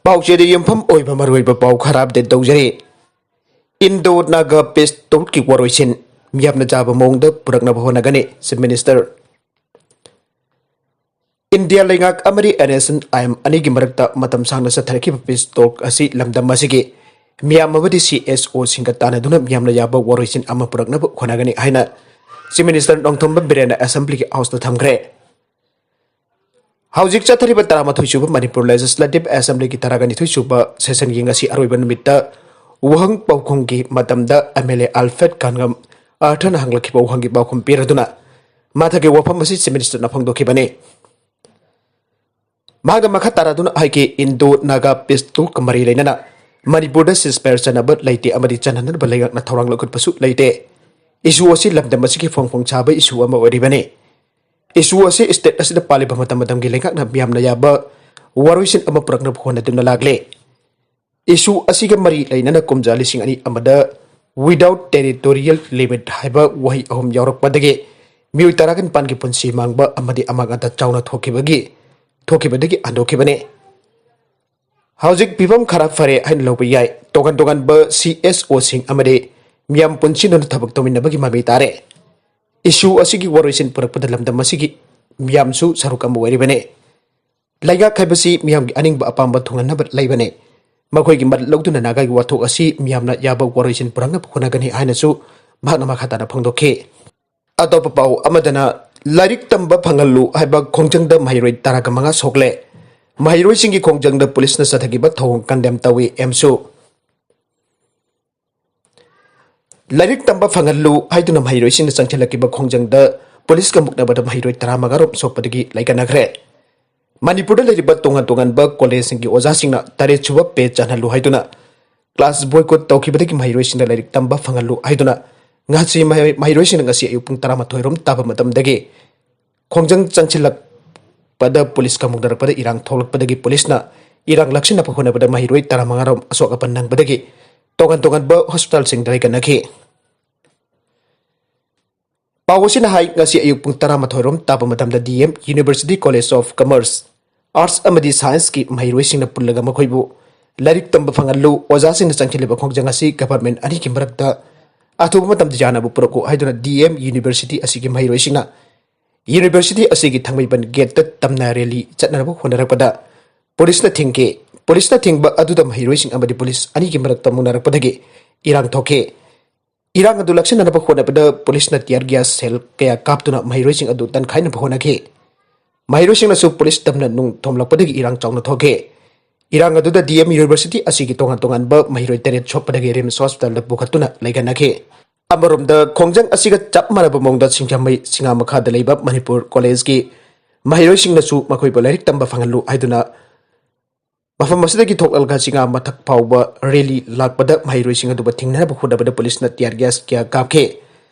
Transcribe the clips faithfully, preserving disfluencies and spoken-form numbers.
ꯄꯥꯎꯆꯦꯗ ꯌꯨꯝꯐꯝ ꯑꯣꯏꯕ ꯃꯔꯨꯑꯣꯏꯕ ꯄꯥꯎ ꯈꯔ ꯑꯞꯗꯦꯠ ꯇꯧꯖꯔꯤ꯫ ꯏꯟꯗꯣ ꯅꯥꯒꯥ ꯄꯤꯁ ꯇꯣꯛꯀꯤ ꯋꯥꯔꯣꯏꯁꯤꯟ ꯃꯤꯌꯥꯝꯅ ꯆꯥꯕ ꯃꯑꯣꯡꯗ ꯄꯨꯔꯛꯅꯕ ꯍꯣꯠꯅꯒꯅꯤ, ꯆꯤꯐ ꯃꯤꯅꯤꯁꯇꯔ꯫ ꯏꯟꯗꯤꯌꯥ ꯂꯩꯉꯥꯛ ꯑꯃꯗꯤ N S N I M ꯑꯅꯤꯒꯤ ꯃꯔꯛꯇ ꯃꯇꯝ ꯁꯥꯡꯅ ꯆꯠꯊꯔꯛꯈꯤꯕ ꯄꯤꯁ ꯇꯣꯛ ꯑꯁꯤ ꯂꯝꯗꯝ ꯑꯁꯤꯒꯤ ꯃꯤꯌꯥꯝ ꯑꯃꯗꯤ ꯁꯤ ꯑꯦꯁ ꯑꯣꯁꯤꯡꯒ ꯇꯥꯟꯅꯗꯨꯅ ꯃꯤꯌꯥꯝꯅ ꯌꯥꯕ ꯋꯥꯔꯣꯏꯁꯤꯟ ꯑꯃ ꯄꯨꯔꯛꯅꯕ ꯍꯣꯠꯅꯒꯅꯤ ꯍꯥꯏꯅ ꯆꯤꯐ ꯃꯤꯅꯤꯁꯇꯔ ꯅꯣꯡꯊꯣꯝꯕꯝ ꯕꯤꯔꯦꯟꯅ ꯑꯦꯁꯦꯝꯕ꯭ꯂꯤꯒꯤ ꯍꯥꯎꯁꯇ ꯊꯝꯈ꯭ꯔꯦ꯫ ꯍꯧꯖꯤꯛ ꯆꯠꯊꯔꯤꯕ ꯇꯔꯥꯃꯥꯊꯣꯏ ꯁꯨꯕ ꯃꯅꯤꯄꯨꯔ ꯂꯦꯖꯤꯁꯂꯦꯇꯤꯚ ꯑꯦꯁꯦꯝꯕ꯭ꯂꯤꯒꯤ ꯇꯔꯥꯒ ꯅꯤꯊꯣꯏ ꯁꯨꯕ ꯁꯦꯁꯟꯒꯤ ꯉꯁꯤ ꯑꯔꯣꯏꯕ ꯅꯨꯃꯤꯠꯇ ꯋꯥꯍꯪ ꯄꯥꯎꯈꯨꯝꯒꯤ ꯃꯇꯝꯗ ꯑꯦꯝ ꯑꯦꯜ ꯑꯦ ꯑꯜꯐ꯭ꯔꯦꯗ ꯀꯥꯟꯒꯝ ꯑꯥꯔꯊꯅ ꯍꯪꯂꯛꯈꯤꯕ ꯋꯥꯍꯪꯒꯤ ꯄꯥꯎꯈꯨꯝ ꯄꯤꯔꯗꯨꯅ ꯃꯊꯛꯀꯤ ꯋꯥꯐꯝ ꯑꯁꯤ ꯆꯤꯐ ꯃꯤꯅꯤꯁꯇꯔꯅ ꯐꯣꯡꯗꯣꯛꯈꯤꯕꯅꯤ꯫ ꯃꯍꯥꯛꯅ ꯃꯈꯥ ꯇꯥꯔꯗꯨꯅ ꯍꯥꯏꯈꯤ, ꯏꯟꯗꯣ ꯅꯥꯒꯥ ꯄꯤꯁ ꯇꯣꯛꯀ ꯃꯔꯤ ꯂꯩꯅꯅ ꯃꯅꯤꯄꯨꯔꯗ ꯁꯤꯁꯐꯥꯌꯔ ꯆꯠꯅꯕ ꯂꯩꯇꯦ ꯑꯃꯗꯤ ꯆꯠꯍꯟꯅꯅꯕ ꯂꯩꯉꯥꯛꯅ ꯊꯧꯔꯥꯡ ꯂꯧꯈꯠꯄꯁꯨ ꯂꯩꯇꯦ꯫ ꯏꯁꯨ ꯑꯁꯤ ꯂꯝꯗꯝ ꯑꯁꯤꯒꯤ ꯐꯣꯡ ꯐꯣꯡ ꯁꯥꯕ ꯏꯁꯨ ꯑꯃ ꯑꯣꯏꯔꯤꯕꯅꯤ꯫ ꯏꯁꯨ ꯑꯁꯤ ꯁ꯭ꯇꯦꯠ ꯑꯁꯤꯗ ꯄꯥꯜꯂꯤꯕ ꯃꯇꯝ ꯃꯇꯝꯒꯤ ꯂꯩꯉꯥꯛꯅ ꯃꯤꯌꯥꯝꯅ ꯌꯥꯕ ꯋꯥꯔꯣꯏꯁꯤꯟ ꯑꯃ ꯄꯨꯔꯛꯅꯕ ꯍꯣꯠꯅꯗꯨꯅ ꯂꯥꯛꯂꯦ꯫ ꯏꯁꯨ ꯑꯁꯤꯒ ꯃꯔꯤ ꯂꯩꯅꯅ ꯀꯨꯝꯖꯥ ꯂꯤꯁꯤꯡ ꯑꯅꯤ ꯑꯃꯗ without territorial limit ꯍꯥꯏꯕ ꯋꯥꯍꯩ ꯑꯍꯨꯝ ꯌꯥꯎꯔꯛꯄꯗꯒꯤ ꯃꯤꯑꯣꯏ ꯇꯔꯥꯒ ꯅꯤꯄꯥꯟꯒꯤ ꯄꯨꯟꯁꯤ ꯃꯥꯡꯕ ꯑꯃꯗꯤ ꯑꯃꯥꯡ ꯑꯇ ꯆꯥꯎꯅ ꯊꯣꯛꯈꯤꯕꯒꯤ, ꯊꯣꯛꯈꯤꯕꯗꯒꯤ ꯍꯟꯗꯣꯛꯈꯤꯕꯅꯤ꯫ ꯍꯧꯖꯤꯛ ꯐꯤꯕꯝ ꯈꯔ ꯐꯔꯦ ꯍꯥꯏꯅ ꯂꯧꯕ ꯌꯥꯏ꯫ ꯇꯣꯉꯥꯟ ꯇꯣꯉꯥꯟꯕ ꯁꯤ ꯑꯦꯁ ꯑꯣꯁꯤꯡ ꯑꯃꯗꯤ ꯃꯤꯌꯥꯝ ꯄꯨꯟꯁꯤꯟꯗꯨꯅ ꯊꯕꯛ ꯇꯧꯃꯤꯟꯅꯕꯒꯤ ꯃꯃꯤ ꯇꯥꯔꯦ꯫ ꯏꯁꯨ ꯑꯁꯤꯒꯤ ꯋꯥꯔꯣꯏꯁꯤꯟ ꯄꯨꯔꯛꯄꯗ ꯂꯝꯗꯝ ꯑꯁꯤꯒꯤ ꯃꯤꯌꯥꯝꯁꯨ ꯁꯔꯨꯛ ꯑꯃ ꯑꯣꯏꯔꯤꯕꯅꯤ꯫ ꯂꯩꯉꯥꯛ ꯍꯥꯏꯕꯁꯤ ꯃꯤꯌꯥꯝꯒꯤ ꯑꯅꯤꯡꯕ ꯑꯄꯥꯝꯕ ꯊꯨꯡꯍꯟꯅꯕ ꯂꯩꯕꯅꯤ꯫ ꯃꯈꯣꯏꯒꯤ ꯃꯔꯛ ꯂꯧꯗꯨꯅ ꯅꯥꯒꯥꯒꯤ ꯋꯥꯊꯣꯛ ꯑꯁꯤ ꯃꯤꯌꯥꯝꯅ ꯌꯥꯕ ꯋꯥꯔꯣꯏꯁꯤꯟ ꯄꯨꯔꯛꯅꯕ ꯍꯣꯠꯅꯒꯅꯤ ꯍꯥꯏꯅꯁꯨ ꯃꯍꯥꯛꯅ ꯃꯈꯥ ꯇꯥꯅ ꯐꯣꯡꯗꯣꯛꯈꯤ꯫ ꯑꯇꯣꯞꯄ ꯄꯥꯎ ꯑꯃꯗꯅ, ꯂꯥꯏꯔꯤꯛ ꯇꯝꯕ ꯐꯪꯍꯜꯂꯨ ꯍꯥꯏꯕ ꯈꯣꯡꯖꯪꯗ ꯃꯍꯩꯔꯣꯏ ꯇꯔꯥꯒ ꯃꯉꯥ ꯁꯣꯛꯂꯦ꯫ ꯃꯍꯩꯔꯣꯏꯁꯤꯡꯒꯤ ꯈꯣꯡꯖꯪꯗ ꯄꯨꯂꯤꯁꯅ ꯆꯠꯊꯈꯤꯕ ꯊꯧꯑꯣꯡ ꯀꯟꯗꯦꯝ ꯇꯧꯏ, ꯑꯦꯝꯁꯨ꯫ ꯂꯥꯏꯔꯤꯛ ꯇꯝꯕ ꯐꯪꯍꯜꯂꯨ ꯍꯥꯏꯗꯨꯅ ꯃꯍꯩꯔꯣꯏꯁꯤꯡꯅ ꯆꯪꯁꯤꯜꯂꯛꯈꯤꯕ ꯈꯣꯡꯖꯪꯗ ꯄꯨꯂꯤꯁꯀ ꯃꯨꯛꯅꯕꯗ ꯃꯍꯩꯔꯣꯏ ꯇꯔꯥꯃꯉꯥ ꯔꯣꯝ ꯁꯣꯛꯄꯗꯒꯤ ꯂꯩꯀꯟꯅꯈ꯭ꯔꯦ꯫ ꯃꯅꯤꯄꯨꯔꯗ ꯂꯩꯔꯤꯕ ꯇꯣꯉꯥꯟ ꯇꯣꯉꯥꯟꯕ ꯀꯣꯂꯦꯖꯁꯤꯡꯒꯤ ꯑꯣꯖꯥꯁꯤꯡꯅ ꯇꯔꯦꯠ ꯁꯨꯕ ꯄꯦ ꯆꯟꯍꯜꯂꯨ ꯍꯥꯏꯗꯨꯅ ꯀ꯭ꯂꯥꯁ ꯕꯣꯏꯀꯣꯠ ꯇꯧꯈꯤꯕꯗꯒꯤ ꯃꯍꯩꯔꯣꯏꯁꯤꯡꯅ ꯂꯥꯏꯔꯤꯛ ꯇꯝꯕ ꯐꯪꯍꯜꯂꯨ ꯍꯥꯏꯗꯨꯅ ꯉꯁꯤ ꯃꯍꯩ-, ꯃꯍꯩꯔꯣꯏꯁꯤꯡꯅ ꯉꯁꯤ ꯑꯌꯨꯛ ꯄꯨꯡ ꯇꯔꯥꯃꯥꯊꯣꯏ ꯔꯣꯝ ꯇꯥꯕ ꯃꯇꯝꯗꯒꯤ ꯈꯣꯡꯖꯪ ꯆꯪꯁꯤꯜꯂꯛꯄꯗ ꯄꯨꯂꯤꯁꯀ ꯃꯨꯛꯅꯔꯛꯄꯗ ꯏꯔꯥꯡ ꯊꯣꯛꯂꯛꯄꯗꯒꯤ ꯄꯨꯂꯤꯁꯅ ꯏꯔꯥꯡ ꯂꯥꯛꯁꯤꯟꯅꯕ ꯍꯣꯠꯅꯕꯗ ꯃꯍꯩꯔꯣꯏ ꯇꯔꯥꯃꯉꯥ ꯔꯣꯝ ꯑꯁꯣꯛ ꯑꯄꯟ ꯅꯪꯕꯗꯒꯤ ꯇꯣꯉꯥꯟ ꯇꯣꯉꯥꯟꯕ ꯍꯣꯁꯄꯤꯇꯥꯜꯁꯤꯡꯗ ꯂꯩꯀꯟꯅꯈꯤ꯫ ꯄꯥꯎ ꯑꯁꯤꯅ ꯍꯥꯏ, ꯉꯁꯤ ꯑꯌꯨꯛ ꯄꯨꯡ ꯇꯔꯥꯃꯥꯊꯣꯏ ꯔꯣꯝ ꯇꯥꯕ ꯃꯇꯝꯗ D M University College of Commerce arts ꯑꯃꯗꯤ ꯁꯥꯏꯟꯁꯀꯤ ꯃꯍꯩꯔꯣꯏꯁꯤꯡꯅ ꯄꯨꯜꯂꯒ ꯃꯈꯣꯏꯕꯨ ꯂꯥꯏꯔꯤꯛ ꯇꯝꯕ ꯐꯪꯍꯜꯂꯨ, ꯑꯣꯖꯥꯁꯤꯡꯅ ꯆꯪꯁꯤꯜꯂꯤꯕ ꯈꯣꯡꯖꯪ ꯑꯁꯤ ꯒꯚꯔꯟꯃꯦꯟꯠ ꯑꯅꯤꯒꯤ ꯃꯔꯛꯇ ꯑꯊꯨꯕ ꯃꯇꯝꯗ ꯌꯥꯅꯕ ꯄꯨꯔꯛꯎ ꯍꯥꯏꯗꯨꯅ ꯗꯤ ꯑꯦꯝ ꯌꯨꯅꯤꯚꯔꯁꯤꯇꯤ ꯑꯁꯤꯒꯤ ꯃꯍꯩꯔꯣꯏꯁꯤꯡꯅ ꯌꯨꯅꯤꯚꯔꯁꯤꯇꯤ ꯑꯁꯤꯒꯤ ꯊꯥꯡꯃꯩꯕꯟ ꯒꯦꯠꯇ ꯇꯝꯅ ꯔꯦꯂꯤ ꯆꯠꯅꯅꯕ ꯍꯣꯠꯅꯔꯛꯄꯗ ꯄꯨꯂꯤꯁꯅ ꯊꯤꯡꯈꯤ꯫ ꯄꯨꯂꯤꯁꯅ ꯊꯤꯡꯕ ꯑꯗꯨꯗ ꯃꯍꯩꯔꯣꯏꯁꯤꯡ ꯑꯃꯗꯤ ꯄꯨꯂꯤꯁ ꯑꯅꯤꯒꯤ ꯃꯔꯛꯇ ꯃꯨꯛꯅꯔꯛꯄꯗꯒꯤ ꯏꯔꯥꯡ ꯊꯣꯛꯈꯤ꯫ ꯏꯔꯥꯡ ꯑꯗꯨ ꯂꯥꯛꯁꯤꯟꯅꯅꯕ ꯍꯣꯠꯅꯕꯗ ꯄꯨꯂꯤꯁꯅ tear gas shell ꯀꯌꯥ ꯀꯥꯞꯇꯨꯅ ꯃꯍꯩꯔꯣꯏꯁꯤꯡ ꯑꯗꯨ ꯇꯟꯈꯥꯏꯅꯕ ꯍꯣꯠꯅꯈꯤ꯫ ꯃꯍꯩꯔꯣꯏꯁꯤꯡꯅꯁꯨ ꯄꯨꯂꯤꯁ ꯇꯝꯅ ꯅꯨꯡ ꯊꯣꯝꯂꯛꯄꯗꯒꯤ ꯏꯔꯥꯡ ꯆꯥꯎꯅ ꯊꯣꯛꯈꯤ꯫ ꯏꯔꯥꯡ ꯑꯗꯨꯗ ꯗꯤ ꯑꯦꯝ ꯌꯨꯅꯤꯚꯔꯁꯤꯇꯤ ꯑꯁꯤꯒꯤ ꯇꯣꯉꯥꯟ ꯇꯣꯉꯥꯟꯕ ꯃꯍꯩꯔꯣꯏ ꯇꯔꯦꯠ ꯁꯣꯛꯄꯗꯒꯤ ꯔꯤꯝꯁ ꯍꯣꯁꯄꯤꯇꯥꯜꯗ ꯄꯨꯈꯠꯇꯨꯅ ꯂꯩꯈꯠꯅꯈꯤ꯫ ꯑꯃꯔꯣꯝꯗ, ꯈꯣꯡꯖꯪ ꯑꯁꯤꯒ ꯆꯞ ꯃꯥꯟꯅꯕ ꯃꯑꯣꯡꯗ ꯁꯤꯡꯖꯃꯩ ꯁꯤꯡꯉꯥ ꯃꯈꯥꯗ ꯂꯩꯕ ꯃꯅꯤꯄꯨꯔ ꯀꯣꯂꯦꯖꯀꯤ ꯃꯍꯩꯔꯣꯏꯁꯤꯡꯅꯁꯨ ꯃꯈꯣꯏꯕꯨ ꯂꯥꯏꯔꯤꯛ ꯇꯝꯕ ꯐꯪꯍꯜꯂꯨ ꯍꯥꯏꯗꯨꯅ ꯃꯐꯝ ꯑꯁꯤꯗꯒꯤ ꯊꯣꯛꯂꯒ ꯁꯤꯡꯉꯥ ꯃꯊꯛ ꯐꯥꯎꯕ ꯔꯦꯂꯤ ꯂꯥꯛꯄꯗ ꯃꯍꯩꯔꯣꯏꯁꯤꯡ ꯑꯗꯨꯕꯨ ꯊꯤꯡꯅꯅꯕ ꯍꯣꯠꯅꯕꯗ ꯄꯨꯂꯤꯁꯅ tear gas ꯀꯌꯥ ꯀꯥꯞꯈꯤ꯫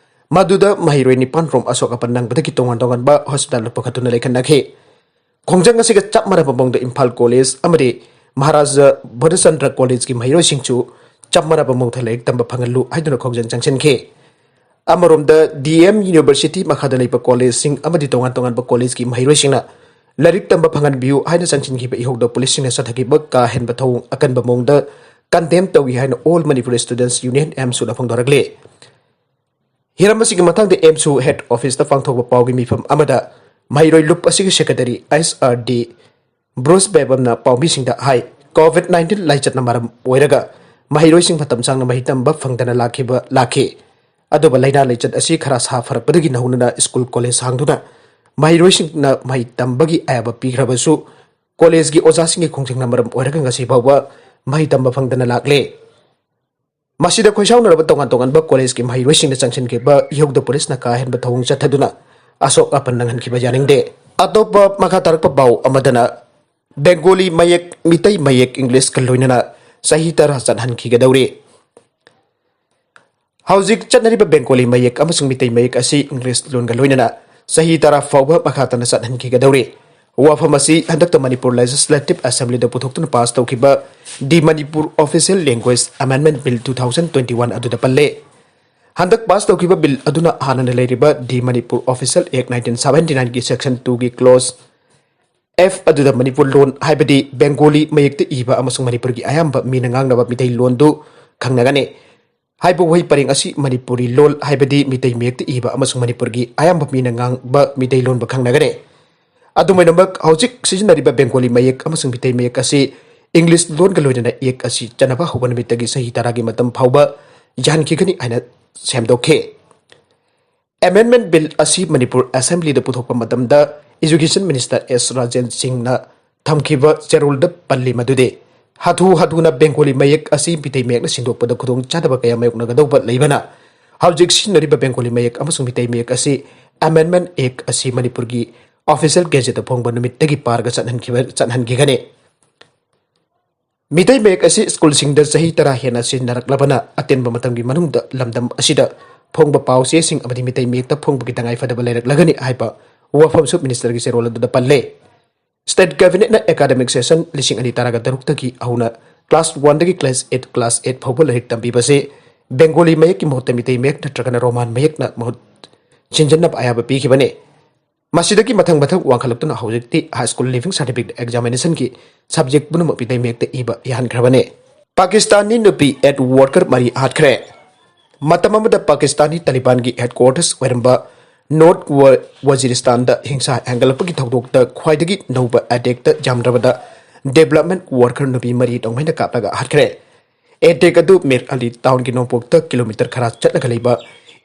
ꯃꯗꯨꯗ ꯃꯍꯩꯔꯣꯏ ꯅꯤꯄꯥꯟ ꯔꯣꯝ ꯑꯁꯣꯛ ꯑꯄꯟ ꯅꯪꯕꯗꯒꯤ ꯇꯣꯉꯥꯟ ꯇꯣꯉꯥꯟꯕ ꯍꯣꯁꯄꯤꯇꯥꯜꯗ ꯄꯨꯈꯠꯇꯨꯅ ꯂꯩꯈꯠꯅꯈꯤ꯫ ꯈꯣꯡꯖꯪ ꯑꯁꯤꯒ ꯆꯞ ꯃꯥꯟꯅꯕ ꯃꯑꯣꯡꯗ ꯏꯝꯐꯥꯜ ꯀꯣꯂꯦꯖ ꯑꯃꯗꯤ ꯃꯍꯥꯔꯥꯖꯥ ꯕꯣꯙꯆꯟꯗ꯭ꯔ ꯀꯣꯂꯦꯖꯀꯤ ꯃꯍꯩꯔꯣꯏꯁꯤꯡꯁꯨ ꯆꯞ ꯃꯥꯟꯅꯕ ꯃꯑꯣꯡꯗ ꯂꯥꯏꯔꯤꯛ ꯇꯝꯕ ꯐꯪꯍꯜꯂꯨ ꯍꯥꯏꯗꯨꯅ ꯈꯣꯡꯖꯪ ꯆꯪꯁꯤꯟꯈꯤ꯫ ꯑꯃꯔꯣꯝꯗ, ꯗꯤ ꯑꯦꯝ ꯌꯨꯅꯤꯚꯔꯁꯤꯇꯤ ꯃꯈꯥꯗ ꯂꯩꯕ ꯀꯣꯂꯦꯖꯁꯤꯡ ꯑꯃꯗꯤ ꯇꯣꯉꯥꯟ ꯇꯣꯉꯥꯟꯕ ꯀꯣꯂꯦꯖꯀꯤ ꯃꯍꯩꯔꯣꯏꯁꯤꯡꯅ ꯂꯥꯏꯔꯤꯛ ꯇꯝꯕ ꯐꯪꯍꯟꯕꯤꯌꯨ ꯍꯥꯏꯅ ꯆꯪꯁꯤꯟꯈꯤꯕ ꯏꯍꯧꯗ ꯄꯨꯂꯤꯁꯁꯤꯡꯅ ꯆꯠꯊꯈꯤꯕ ꯀꯥ ꯍꯦꯟꯕ ꯊꯧꯑꯣꯡ ꯑꯀꯟꯕ ꯃꯑꯣꯡꯗ condemn ꯇꯧꯏ ꯍꯥꯏꯅ All Manipur Students Union, ꯑꯦꯝꯁꯨꯅ ꯐꯣꯡꯗꯣꯔꯛꯂꯤ꯫ ꯍꯤꯔꯝ ꯑꯁꯤꯒꯤ ꯃꯇꯥꯡꯗ ꯑꯦꯝꯁꯨ head officeꯇ ꯄꯥꯡꯊꯣꯛꯄ ꯄꯥꯎꯒꯤ ꯃꯤꯐꯝ ꯑꯃꯗ ꯃꯍꯩꯔꯣꯏ ꯂꯨꯞ ꯑꯁꯤꯒꯤ secretary ꯑꯩꯆ ꯑꯥꯔ ꯗꯤ ꯕ꯭ꯔꯨꯁ ꯕꯦꯕꯝꯅ ꯄꯥꯎꯃꯤꯁꯤꯡꯗ ꯍꯥꯏ, COVID nineteen ꯂꯥꯏꯆꯠꯅ ꯃꯔꯝ ꯑꯣꯏꯔꯒ ꯃꯍꯩꯔꯣꯏꯁꯤꯡ ꯃꯇꯝ ꯁꯥꯡꯅ ꯃꯍꯩ ꯇꯝꯕ ꯐꯪꯗꯅ ꯂꯥꯛꯈꯤꯕ, ꯂꯥꯛꯈꯤ꯫ ꯑꯗꯨꯕꯨ ꯂꯥꯏꯅꯥ ꯂꯥꯏꯆꯠ ꯑꯁꯤ ꯈꯔ ꯁꯥ ꯐꯔꯛꯄꯗꯒꯤ ꯅꯧꯅꯅ ꯁ꯭ꯀꯨꯜ ꯀꯣꯂꯦꯖ ꯍꯥꯡꯗꯨꯅ ꯃꯍꯩꯔꯣꯏꯁꯤꯡꯅ ꯃꯍꯩ ꯇꯝꯕꯒꯤ ꯑꯌꯥꯕ ꯄꯤꯈ꯭ꯔꯕꯁꯨ, ꯀꯣꯂꯦꯖꯀꯤ ꯑꯣꯖꯥꯁꯤꯡꯒꯤ ꯈꯣꯡꯖꯪꯅ ꯃꯔꯝ ꯑꯣꯏꯔꯒ ꯉꯁꯤ ꯐꯥꯎꯕ ꯃꯍꯩ ꯇꯝꯕ ꯐꯪꯗꯅ ꯂꯥꯛꯂꯦ꯫ ꯃꯁꯤꯗ ꯈꯣꯏꯁꯥꯎꯅꯔꯕ ꯇꯣꯉꯥꯟ ꯇꯣꯉꯥꯟꯕ ꯀꯣꯂꯦꯖꯀꯤ ꯃꯍꯩꯔꯣꯏꯁꯤꯡꯅ ꯆꯪꯁꯤꯟꯈꯤꯕ ꯏꯍꯧꯗ ꯄꯨꯂꯤꯁꯅ ꯀꯥ ꯍꯦꯟꯕ ꯊꯧꯑꯣꯡ ꯆꯠꯊꯗꯨꯅ ꯑꯁꯣꯛ ꯑꯄꯟ ꯅꯪꯍꯟꯈꯤꯕ ꯌꯥꯅꯤꯡꯗꯦ꯫ ꯑꯇꯣꯞꯄ ꯃꯈꯥ ꯇꯥꯔꯛꯄ ꯄꯥꯎ ꯑꯃꯗꯅ, ꯕꯦꯡꯒꯣꯂꯤ ꯃꯌꯦꯛ, ꯃꯤꯇꯩ ꯃꯌꯦꯛ, ꯏꯪꯂꯤꯁꯀ ꯂꯣꯏꯅꯅ ꯆꯍꯤ ꯇꯔꯥ ꯆꯠꯍꯟꯈꯤꯒꯗꯧꯔꯤ꯫ ꯍꯧꯖꯤꯛ ꯆꯠꯅꯔꯤꯕ ꯕꯦꯡꯒꯣꯂꯤ ꯃꯌꯦꯛ ꯑꯃꯁꯨꯡ ꯃꯤꯇꯩ ꯃꯌꯦꯛ ꯑꯁꯤ ꯏꯪꯂꯤꯁ ꯂꯣꯟꯒ ꯂꯣꯏꯅꯅ ꯆꯍꯤ ꯇꯔꯥ ꯐꯥꯎꯕ ꯃꯈꯥ ꯇꯥꯅ ꯆꯠꯍꯟꯈꯤꯒꯗꯧꯔꯤ꯫ ꯋꯥꯐꯝ ꯑꯁꯤ ꯍꯟꯗꯛꯇ ꯃꯅꯤꯄꯨꯔ Legislative Assemblyꯗ ꯄꯨꯊꯣꯛꯇꯨꯅ ꯄꯥꯁ ꯇꯧꯈꯤꯕ The Manipur Official Language Amendment Bill two thousand twenty one ꯑꯗꯨꯗ ꯄꯜꯂꯦ꯫ ꯍꯟꯗꯛ ꯄꯥꯁ ꯇꯧꯈꯤꯕ ꯕꯤꯜ ꯑꯗꯨꯅ ꯍꯥꯟꯅꯅ ꯂꯩꯔꯤꯕ The Manipur Official Act nineteen seventy nineꯒꯤ section twoꯒꯤ clause F ꯑꯗꯨꯗ ꯃꯅꯤꯄꯨꯔ ꯂꯣꯟ, ꯍꯥꯏꯕꯗꯤ ꯕꯦꯡꯒꯣꯂꯤ ꯃꯌꯦꯛꯇ ꯏꯕ ꯑꯃꯁꯨꯡ ꯃꯅꯤꯄꯨꯔꯒꯤ ꯑꯌꯥꯝꯕ ꯃꯤꯅ ꯉꯥꯡꯅꯕ ꯃꯤꯇꯩ ꯂꯣꯟꯗꯨ ꯈꯪꯅꯒꯅꯤ꯫ ꯍꯥꯏꯕ ꯋꯥꯍꯩ ꯄꯔꯦꯡ ꯑꯁꯤ ꯃꯅꯤꯄꯨꯔꯤ ꯂꯣꯜ, ꯍꯥꯏꯕꯗꯤ ꯃꯤꯇꯩ ꯃꯌꯦꯛꯇ ꯏꯕ ꯑꯃꯁꯨꯡ ꯃꯅꯤꯄꯨꯔꯒꯤ ꯑꯌꯥꯝꯕ ꯃꯤꯅ ꯉꯥꯡꯕ ꯃꯤꯇꯩ ꯂꯣꯟꯕ ꯈꯪꯅꯒꯅꯤ꯫ ꯑꯗꯨꯝ ꯑꯣꯏꯅꯃꯛ, ꯍꯧꯖꯤꯛ ꯁꯤꯖꯤꯟꯅꯔꯤꯕ ꯕꯦꯡꯒꯣꯂꯤ ꯃꯌꯦꯛ ꯑꯃꯁꯨꯡ ꯃꯤꯇꯩ ꯃꯌꯦꯛ ꯑꯁꯤ ꯏꯪꯂꯤꯁ ꯂꯣꯟꯒ ꯂꯣꯏꯅꯅ ꯏꯌꯦꯛ ꯑꯁꯤ ꯆꯠꯅꯕ ꯍꯧꯕ ꯅꯨꯃꯤꯠꯇꯒꯤ ꯆꯍꯤ ꯇꯔꯥꯒꯤ ꯃꯇꯝ ꯐꯥꯎꯕ ꯌꯥꯍꯟꯈꯤꯒꯅꯤ ꯍꯥꯏꯅ ꯁꯦꯝꯗꯣꯛꯈꯤ꯫ ꯑꯦꯃꯦꯟꯗꯃꯦꯟꯠ ꯕꯤꯜ ꯑꯁꯤ ꯃꯅꯤꯄꯨꯔ ꯑꯦꯁꯦꯝꯕ꯭ꯂꯤꯗ ꯄꯨꯊꯣꯛꯄ ꯃꯇꯝꯗ ꯏꯖꯨꯀꯦꯁꯟ ꯃꯤꯅꯤꯁꯇꯔ ꯑꯦꯁ ꯔꯥꯖꯦꯟ ꯁꯤꯡꯅ ꯊꯝꯈꯤꯕ ꯆꯦꯔꯣꯜꯗ ꯄꯜꯂꯤ ꯃꯗꯨꯗꯤ, ꯍꯥꯊꯨ ꯍꯥꯊꯨꯅ ꯕꯦꯡꯒꯣꯂꯤ ꯃꯌꯦꯛ ꯑꯁꯤ ꯃꯤꯇꯩ ꯃꯌꯦꯛꯅ ꯁꯤꯟꯗꯣꯛꯄꯗ ꯈꯨꯗꯣꯡꯆꯥꯗꯕ ꯀꯌꯥ ꯃꯥꯌꯣꯛꯅꯒꯗꯧꯕ ꯂꯩꯕꯅ, ꯍꯧꯖꯤꯛ ꯁꯤꯖꯤꯟꯅꯔꯤꯕ ꯕꯦꯡꯒꯣꯂꯤ ꯃꯌꯦꯛ ꯑꯃꯁꯨꯡ ꯃꯤꯇꯩ ꯃꯌꯦꯛ ꯑꯁꯤ ꯑꯦꯃꯦꯟꯗꯃꯦꯟꯠ ꯑꯦꯛ ꯑꯁꯤ ꯃꯅꯤꯄꯨꯔꯒꯤ ꯑꯣꯐꯤꯁꯤꯌꯦꯜ ꯒꯦꯖꯦꯠꯇ ꯐꯣꯡꯕ ꯅꯨꯃꯤꯠꯇꯒꯤ ꯄꯥꯔꯒ ꯆꯠꯍꯟꯈꯤꯕ, ꯆꯠꯍꯟꯈꯤꯒꯅꯤ꯫ ꯃꯤꯇꯩ ꯃꯌꯦꯛ ꯑꯁꯤ ꯁ꯭ꯀꯨꯜꯁꯤꯡꯗ ꯆꯍꯤ ꯇꯔꯥ ꯍꯦꯟꯅ ꯁꯤꯖꯤꯟꯅꯔꯛꯂꯕꯅ, ꯑꯇꯦꯟꯕ ꯃꯇꯝꯒꯤ ꯃꯅꯨꯡꯗ ꯂꯝꯗꯝ ꯑꯁꯤꯗ ꯐꯣꯡꯕ ꯄꯥꯎ ꯆꯦꯁꯤꯡ ꯑꯃꯗꯤ ꯃꯤꯇꯩ ꯃꯌꯦꯛꯇ ꯐꯣꯡꯕꯒꯤ ꯇꯉꯥꯏ ꯐꯗꯕ ꯂꯩꯔꯛꯂꯒꯅꯤ ꯍꯥꯏꯕ ꯋꯥꯐꯝꯁꯨ ꯃꯤꯅꯤꯁꯇꯔꯒꯤ ꯆꯦꯔꯣꯜ ꯑꯗꯨꯗ ꯄꯜꯂꯦ꯫ ꯁ꯭ꯇꯦꯠ ꯀꯦꯕꯤꯅꯦꯠꯅ ꯑꯦꯀꯥꯗꯃꯤꯛ ꯁꯦꯁꯟ ꯂꯤꯁꯤꯡ ꯑꯅꯤ ꯇꯔꯥꯒ ꯇꯔꯨꯛꯇꯒꯤ ꯍꯧꯅ ꯀ꯭ꯂꯥꯁ ꯋꯥꯟꯗꯒꯤ ꯀ꯭ꯂꯥꯁ ꯑꯦꯠ, ꯀ꯭ꯂꯥꯁ ꯑꯦꯠ ꯐꯥꯎꯕ ꯂꯥꯏꯔꯤꯛ ꯇꯝꯕꯤꯕꯁꯦ ꯕꯦꯡꯒꯣꯂꯤ ꯃꯌꯦꯛꯀꯤ ꯃꯍꯨꯠꯇ ꯃꯤꯇꯩ ꯃꯌꯦꯛ ꯅꯠꯇ꯭ꯔꯒꯅ ꯔꯣꯃꯥꯟ ꯃꯌꯦꯛꯅ ꯃꯍꯨꯠ ꯁꯤꯟꯖꯟꯅꯕ ꯑꯌꯥꯕ ꯄꯤꯈꯤꯕꯅꯤ꯫ ꯃꯁꯤꯗꯒꯤ ꯃꯊꯪ ꯃꯊꯪ ꯋꯥꯡꯈꯠꯂꯛꯇꯨꯅ ꯍꯧꯖꯤꯛꯇꯤ ꯍꯥꯏ ꯁ꯭ꯀꯨꯜ ꯂꯤꯚꯤꯡ ꯁꯥꯔꯇꯤꯐꯤꯀꯦꯠ ꯑꯦꯛꯖꯥꯃꯤꯅꯦꯁꯟꯒꯤ ꯁꯕꯖꯦꯛ ꯄꯨꯝꯅꯃꯛ ꯃꯤꯇꯩ ꯃꯌꯦꯛꯇ ꯏꯕ ꯌꯥꯍꯟꯈ꯭ꯔꯕꯅꯤ꯫ ꯄꯥꯀꯤꯁꯇꯥꯟꯒꯤ ꯅꯨꯄꯤ ꯑꯦꯗ ꯋꯥꯔꯀꯔ ꯃꯔꯤ ꯍꯥꯠꯈ꯭ꯔꯦ꯫ ꯃꯇꯝ ꯑꯃꯗ ꯄꯥꯀꯤꯁꯇꯥꯟꯒꯤ ꯇꯥꯂꯤꯕꯥꯟꯒꯤ ꯍꯦꯗꯀ꯭ꯋꯥꯇꯔꯁ ꯑꯣꯏꯔꯝꯕ ꯅꯣꯔꯠ ꯋ-, ꯋꯖꯤꯔꯤꯁꯇꯥꯟꯗ ꯍꯤꯡꯁꯥ ꯍꯦꯟꯒꯠꯂꯛꯄꯒꯤ ꯊꯧꯗꯣꯛꯇ ꯈ꯭ꯋꯥꯏꯗꯒꯤ ꯅꯧꯕ ꯑꯦꯇꯦꯛꯇ ꯌꯥꯝꯗ꯭ꯔꯕꯗ ꯗꯦꯕꯂꯞꯃꯦꯟꯠ ꯋꯥꯔꯀꯔ ꯅꯨꯄꯤ ꯃꯔꯤ ꯅꯣꯡꯃꯩꯅ ꯀꯥꯞꯂꯒ ꯍꯥꯠꯈ꯭ꯔꯦ꯫ ꯑꯦꯇꯦꯛ ꯑꯗꯨ ꯃꯤꯔ ꯑꯂꯤ ꯇꯥꯎꯟꯒꯤ ꯅꯣꯡꯄꯣꯛꯇ ꯀꯤꯂꯣꯃꯤꯇꯔ ꯈꯔ ꯆꯠꯂꯒ ꯂꯩꯕ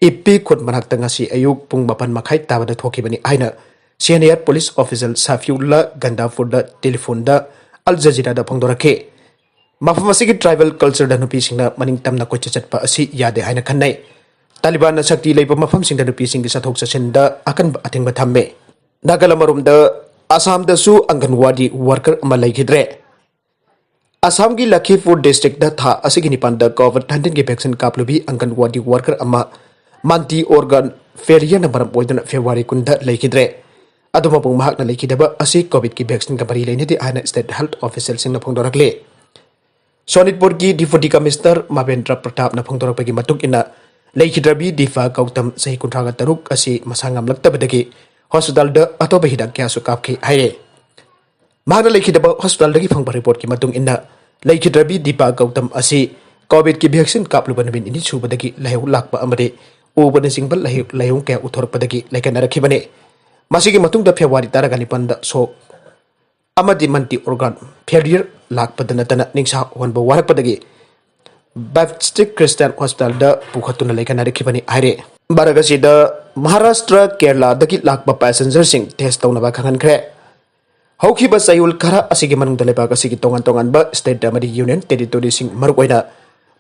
ꯏꯄꯤ ꯈꯨꯠ ꯃꯅꯥꯛꯇ ꯉꯁꯤ ꯑꯌꯨꯛ ꯄꯨꯡ ꯃꯥꯄꯟ ꯃꯈꯥꯏ ꯇꯥꯕꯗ ꯊꯣꯛꯈꯤꯕꯅꯤ ꯍꯥꯏꯅ ꯁꯦꯅꯤꯌꯔ ꯄꯨꯂꯤꯁ ꯑꯣꯐꯤꯁꯤꯌꯦꯜ ꯁꯥꯐꯤꯎꯜꯂꯥ ꯒꯟꯗꯥꯐꯨꯔꯗ ꯇꯦꯂꯤꯐꯣꯟꯗ ꯑꯜ ꯖꯖꯤꯔꯥꯗ ꯐꯣꯡꯗꯣꯔꯛꯈꯤ꯫ ꯃꯐꯝ ꯑꯁꯤꯒꯤ ꯇ꯭ꯔꯥꯏꯕꯦꯜ ꯀꯜꯆꯔꯗ ꯅꯨꯄꯤꯁꯤꯡꯅ ꯃꯅꯤꯡ ꯇꯝꯅ ꯀꯣꯏꯆꯠ ꯆꯠꯄ ꯑꯁꯤ ꯌꯥꯗꯦ ꯍꯥꯏꯅ ꯈꯟꯅꯩ꯫ ꯇꯥꯂꯤꯕꯥꯟꯅ ꯁꯛꯇꯤ ꯂꯩꯕ ꯃꯐꯝꯁꯤꯡꯗ ꯅꯨꯄꯤꯁꯤꯡꯒꯤ ꯆꯠꯊꯣꯛ ꯆꯠꯁꯤꯟꯗ ꯑꯀꯟꯕ ꯑꯊꯤꯡꯕ ꯊꯝꯃꯤ꯫ ꯅꯥꯒꯥꯂꯝ ꯑꯔꯣꯝꯗ ꯑꯁꯥꯝꯗꯁꯨ ꯑꯪꯒꯟꯋꯥꯗꯤ ꯋꯥꯔꯀꯔ ꯑꯃ ꯂꯩꯈꯤꯗ꯭ꯔꯦ꯫ ꯑꯁꯥꯝꯒꯤ ꯂꯈꯤꯄꯨꯔ ꯗꯤꯁꯇ꯭ꯔꯤꯛꯇ ꯊꯥ ꯑꯁꯤꯒꯤ ꯅꯤꯄꯥꯟꯗ ꯀꯣꯚꯤꯗ ꯅꯥꯏꯟꯇꯤꯟꯒꯤ ꯚꯦꯛꯁꯤꯟ ꯀꯥꯞꯂꯨꯕꯤ ꯑꯪꯒꯟꯋꯥꯗꯤ ꯋꯥꯔꯀꯔ ꯑꯃ ꯃꯜꯇꯤ ꯑꯣꯔꯒꯥꯟ ꯐꯦꯂꯤꯌꯔꯅ ꯃꯔꯝ ꯑꯣꯏꯗꯨꯅ ꯐꯦꯕ꯭ꯔꯨꯋꯥꯔꯤ ꯀꯨꯟꯗ ꯂꯩꯈꯤꯗ꯭ꯔꯦ꯫ ꯑꯗꯨꯝ ꯃꯄꯨꯡ ꯃꯍꯥꯛꯅ ꯂꯩꯈꯤꯗꯕ ꯑꯁꯤ ꯀꯣꯚꯤꯗꯀꯤ ꯚꯦꯛꯁꯤꯟꯒ ꯃꯔꯤ ꯂꯩꯅꯗꯦ ꯍꯥꯏꯅ ꯁ꯭ꯇꯦꯠ ꯍꯦꯜꯊ ꯑꯣꯐꯤꯁꯤꯌꯦꯜꯁꯤꯡꯅ ꯐꯣꯡꯗꯣꯔꯛꯂꯤ꯫ ꯁꯣꯅꯤꯠꯄꯨꯔꯒꯤ ꯗꯤꯄꯨꯇꯤ ꯀꯃꯤꯁꯅꯔ ꯃꯥꯕꯦꯟꯗ꯭ꯔ ꯄ꯭ꯔꯇꯥꯞꯅ ꯐꯣꯡꯗꯣꯔꯛꯄꯒꯤ ꯃꯇꯨꯡ ꯏꯟꯅ, ꯂꯩꯈꯤꯗ꯭ꯔꯕꯤ ꯗꯤꯐꯥ ꯒꯧꯇꯝ, ꯆꯍꯤ ꯀꯨꯟꯊ꯭ꯔꯥꯒ ꯇꯔꯨꯛ ꯑꯁꯤ ꯃꯁꯥ ꯉꯝꯂꯛꯇꯕꯗꯒꯤ ꯍꯣꯁꯄꯤꯇꯥꯜꯗ ꯑꯇꯣꯞꯄ ꯍꯤꯗꯥꯛ ꯀꯌꯥꯁꯨ ꯀꯥꯞꯈꯤ ꯍꯥꯏꯔꯦ꯫ ꯃꯍꯥꯛꯅ ꯂꯩꯈꯤꯗꯕ ꯍꯣꯁꯄꯤꯇꯥꯜꯗꯒꯤ ꯐꯪꯕ ꯔꯤꯄꯣꯔꯠꯀꯤ ꯃꯇꯨꯡ ꯏꯟꯅ, ꯂꯩꯈꯤꯗ꯭ꯔꯕꯤ ꯗꯤꯄꯥ ꯒꯧꯇꯝ ꯑꯁꯤ ꯀꯣꯚꯤꯗꯀꯤ ꯚꯦꯛꯁꯤꯟ ꯀꯥꯞꯂꯨꯕ ꯅꯨꯃꯤꯠ ꯅꯤꯅꯤ ꯁꯨꯕꯗꯒꯤ ꯂꯥꯏꯍꯧ ꯂꯥꯛꯄ ꯑꯃꯗꯤ ꯎꯕꯅꯆꯤꯡꯕ ꯂꯥꯏꯍꯧ-, ꯂꯥꯏꯑꯣꯡ ꯀꯌꯥ ꯎꯠꯊꯣꯔꯛꯄꯗꯒꯤ ꯂꯥꯏꯀꯠꯅꯔꯛꯈꯤꯕꯅꯤ꯫ ꯃꯁꯤꯒꯤ ꯃꯇꯨꯡꯗ ꯐꯦꯕ꯭ꯔꯨꯋꯥꯔꯤ ꯇꯔꯥꯒ ꯅꯤꯄꯥꯟꯗ ꯁꯣꯛ ꯑꯃꯗꯤ ꯃꯜꯇꯤ ꯑꯣꯔꯒꯥꯟ ꯐꯦꯂꯤꯌꯔ ꯂꯥꯛꯄꯗ ꯅꯠꯇꯅ ꯅꯤꯡꯁꯥ ꯍꯣꯟꯕ ꯋꯥꯔꯛꯄꯗꯒꯤ ꯕꯦꯞꯇꯤꯁ ꯈ꯭ꯔꯤꯁꯇꯤꯌꯥꯟ ꯍꯣꯁꯄꯤꯇꯥꯜꯗ ꯄꯨꯈꯠꯇꯨꯅ ꯂꯥꯏꯀꯠꯅꯔꯛꯈꯤꯕꯅꯤ ꯍꯥꯏꯔꯦ꯫ ꯃꯔꯛ ꯑꯁꯤꯗ ꯃꯍꯥꯔꯥꯁꯇ꯭ꯔ, ꯀꯦꯔꯂꯥꯗꯒꯤ ꯂꯥꯛꯄ ꯄꯦꯁꯦꯟꯖꯔꯁꯤꯡ ꯇꯦꯁ ꯇꯧꯅꯕ ꯈꯪꯍꯟꯈ꯭ꯔꯦ꯫ ꯍꯧꯈꯤꯕ ꯆꯌꯣꯜ ꯈꯔ ꯑꯁꯤꯒꯤ ꯃꯅꯨꯡꯗ ꯂꯩꯕꯥꯛ ꯑꯁꯤꯒꯤ ꯇꯣꯉꯥꯟ ꯇꯣꯉꯥꯟꯕ ꯁ꯭ꯇꯦꯠ ꯑꯃꯗꯤ ꯌꯨꯅꯤꯌꯟ ꯇꯦꯔꯤꯇꯣꯔꯤꯁꯤꯡ, ꯃꯔꯨꯑꯣꯏꯅ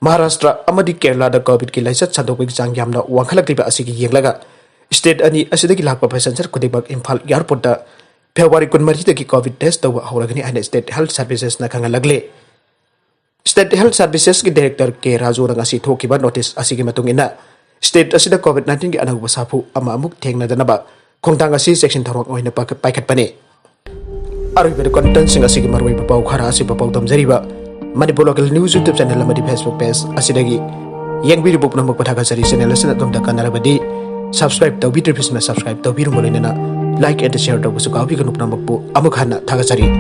ꯃꯍꯥꯔꯥꯁꯇ꯭ꯔ ꯑꯃꯗꯤ ꯀꯦꯔꯂꯥꯗ ꯀꯣꯚꯤꯗꯀꯤ ꯂꯥꯏꯆꯠ ꯁꯟꯗꯣꯛꯄꯒꯤ ꯆꯥꯡ ꯌꯥꯝꯅ ꯋꯥꯡꯈꯠꯂꯛꯂꯤꯕ ꯑꯁꯤꯒꯤ ꯌꯦꯡꯂꯒ, ꯁ꯭ꯇꯦꯠ ꯑꯅꯤ ꯑꯁꯤꯗꯒꯤ ꯂꯥꯛꯄ ꯄꯦꯁꯦꯟꯖꯔ ꯈꯨꯗꯤꯡꯃꯛ ꯏꯝꯐꯥꯜ ꯑꯦꯌꯔꯄꯣꯔꯠꯇ ꯐꯦꯕ꯭ꯔꯨꯋꯥꯔꯤ ꯀꯨꯟꯃꯔꯤꯗꯒꯤ ꯀꯣꯚꯤꯗ ꯇꯦꯁ ꯇꯧꯕ ꯍꯧꯔꯒꯅꯤ ꯍꯥꯏꯅ ꯁ꯭ꯇꯦꯠ ꯍꯦꯜꯊ ꯁꯔꯚꯤꯁꯦꯁꯅ ꯈꯪꯍꯜꯂꯛꯂꯤ꯫ ꯁ꯭ꯇꯦꯠ ꯍꯦꯜꯊ ꯁꯔꯚꯤꯁꯦꯁꯀꯤ ꯗꯥꯏꯔꯦꯛꯇꯔ ꯀꯦ ꯔꯥꯖꯨꯅ ꯉꯁꯤ ꯊꯣꯛꯈꯤꯕ ꯅꯣꯇꯤꯁ ꯑꯁꯤꯒꯤ ꯃꯇꯨꯡ ꯏꯟꯅ, ꯁ꯭ꯇꯦꯠ ꯑꯁꯤꯗ ꯀꯣꯚꯤꯗ ꯅꯥꯏꯟꯇꯤꯟꯒꯤ ꯑꯅꯧꯕ ꯁꯥꯐꯨ ꯑꯃ ꯑꯃꯨꯛ ꯊꯦꯡꯅꯗꯅꯕ ꯈꯣꯡꯊꯥꯡ ꯑꯁꯤ ꯆꯦꯛꯁꯤꯟ ꯊꯧꯔꯥꯡ ꯑꯣꯏꯅ ꯄꯥꯏꯈꯠ-, ꯄꯥꯏꯈꯠꯄꯅꯤ꯫ ꯑꯔꯣꯏꯕꯗ ꯀꯟꯇꯦꯟꯁꯤꯡ ꯑꯁꯤꯒꯤ ꯃꯔꯨꯑꯣꯏꯕ ꯄꯥꯎ ꯈꯔ ꯑꯁꯤꯕꯨ ꯄꯥꯎꯗꯝꯖꯔꯤꯕ Manipur local news YouTube channel ꯑꯃꯗꯤ Facebook ꯄꯦꯖ ꯑꯁꯤꯗꯒꯤ ꯌꯦꯡꯕꯤꯔꯤꯕ ꯄꯨꯝꯅꯃꯛꯄꯨ ꯊꯥꯒꯠꯆꯔꯤ꯫ ꯆꯦꯅꯦꯜ ꯑꯁꯤꯅ ꯑꯗꯣꯝꯗ ꯀꯥꯟꯅꯔꯕꯗꯤ ꯁꯕꯁꯀ꯭ꯔꯥꯏꯕ ꯇꯧꯕꯤꯗ꯭ꯔꯤꯕꯁꯤꯡꯅ ꯁꯕꯁꯀ꯭ꯔꯥꯏꯕ ꯇꯧꯕꯤꯔꯝꯕ ꯂꯣꯏꯅꯅ ꯂꯥꯏꯛ ꯑꯦꯟ ꯁꯤꯌꯔ ꯇꯧꯕꯁꯨ ꯀꯥꯎꯕꯤꯒꯅꯨ꯫ ꯄꯨꯝꯅꯃꯛꯄꯨ ꯑꯃꯨꯛ ꯍꯟꯅ ꯊꯥꯒꯠꯆꯔꯤ꯫